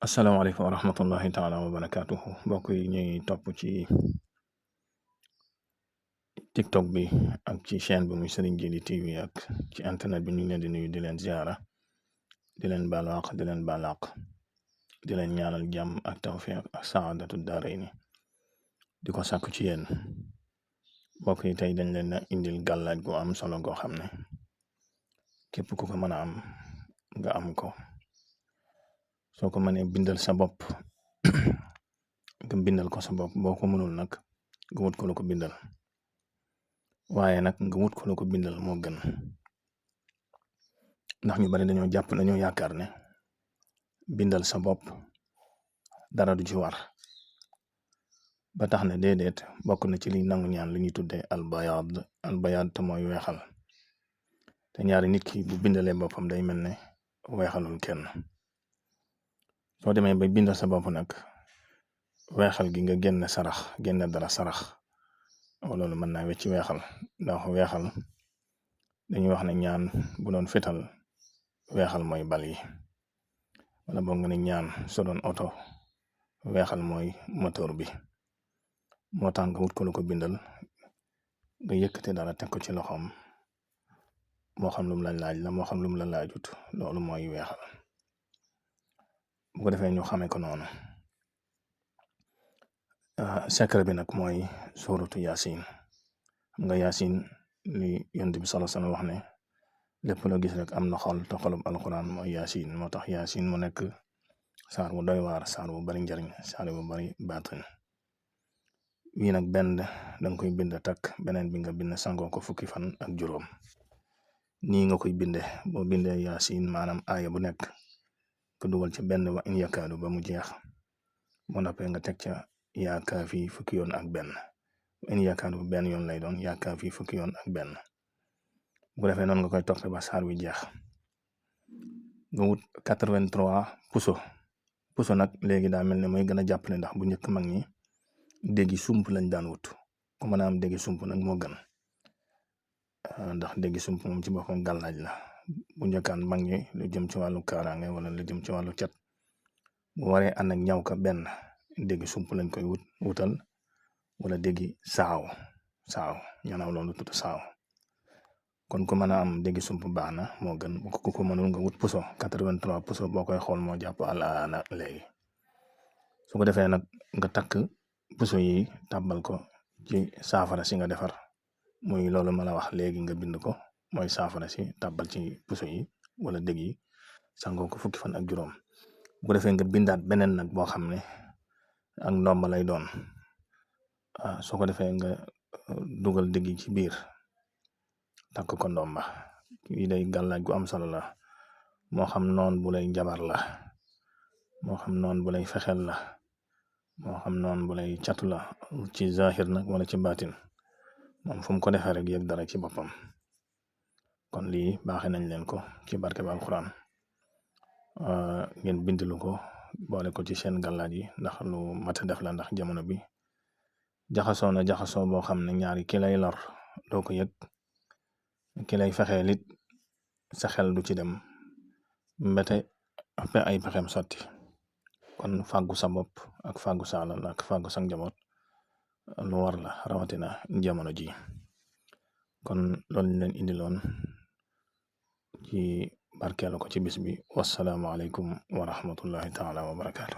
asalaamaaleykum wa rahmatullahi taala wa barakaatuhu mbokk yi ñuy topp ci tiktok bi ak ci chaîne bi muy Serigne Djily TV ak ci internet bi ñu ngi leen di nuyu di leen ziara di leen balaax di leen balaax di leen ñaanal jàmm ak tawfiq ak saadatu daarayni di ko sàkku ci yéen mbokk yi tey dañ leen a indil gàllaaj gu am solo goo xam ne képp ku ko mën a am nga am ko soo ko mënee bindal sa bopp nga bindal ko sa bopp boo ko mënul nag nga wut ko la ko bindal waaye nag nga wut ko la ko bindal moo gën ndax ñu bari dañoo yaakaar ne bindal sa bopp dara du ci war ba tax na déedéet bokk na ci liy nangu ñaan li ñuy tuddee albayaad te mooy weexal te ñaari nit ki bu bindalee boppam day mel ne weexalul kenn soo demee ba bindal sa bopp nag weexal gi nga génn dara sarax loolu mën naa wecci weexal ndax weexal dañuy wax ne ñaan bu doon fetal weexal mooy bal yi wala boog nga ne ñaan so doon oto weexal mooy moteur bi moo tax nga wut ko la ko bindal nga yëkkate dara teg ko ci loxoom moo xam lum la laaj la moo xam lum la laajut loolu mooy weexal bu ko defee ñu xamee ko noonu secret bi nag mooy suuratu yaasin xam nga yaasin li yonent bi sallallahu alayhi wasallam wax ne lépp loo gis rek am na xol te xolub alquran mooy yaasin moo tax yaasin mu nekk saar bu doy waar saar bu bari njariñ saar bu bari baatin wii nag benn danga koy bind takk beneen bi nga bind sangoo ko fukki fan ak juróom nii nga koy binde boo bindee yaasin maanaam aaya bu nekk ko dugal ci benn wa in yakaadu ba mu jeex mu noppee nga teg ca yaakaar fii fukki yoon ak benn in yakaadu benn yoon lay doon yaakaar fii fukki yoon ak benn bu defee noonu nga koy toppee ba saar wi jeex nga wut 83 puso nag léegi daa mel ne mooy gën a jàppale ndax bu njëkk mag ñi déggi sump lañ daan wut ku mën a am déggi sump nag moo gën ndax déggi sump moom ci boppam gàllaaj la bu njëkkaan mag ñi lu jëm ci wàllu kaaraange wala lu jëm ci wàllu cat bu waree ànd ak ñaw ka benn déggi sump lañ koy wutal wala déggi saaw ñanaaw loolu tudd saaw kon ku mën a am déggi sump baax na moo gën bu ko mënul nga wut puso 83 puso boo koy xool moo jàpp alaana léegi su ko defee nag nga takk puso yi tàbbal ko ci saafara si nga defar muy loolu ma la wax léegi nga bind ko mooy saafara si tàbbal ci puso yi wala dégg yi sangoo ko fukki fan ak juróom bu ko defee nga bindaat beneen nag boo xam ne ak ndomba lay doon soo ko defee nga dugal dégg yi ci biir takk ko ndomba yi day gàllaaj gu am solo la moo xam noon bu lay jabar la moo xam noon bu lay fexeel la moo xam noon bu lay catu la ci zahir nag wala ci baatin moom fu mu ko defee rek yëg dara ci boppam kon lii baaxe nañ leen ko ci barke ba alquran ngeen bindilu ko boole ko ci seen gàllaaj yi ndax lu mat a def la ndax jamono bi jaxasoo boo xam ne ñaari ki lay lor doo ko yëg ki lay fexee lit sa xel du ci dem mbete ay pexem sotti kon fàggu sa bopp ak fàggu sa alal ak fàggu sa njaboot lu war la rawatina jamono ji kon loolu leen indiloon ci barkeelu ko ci bis bi wassalaamu aleykum wa rahmatullahi taala wa barakaatu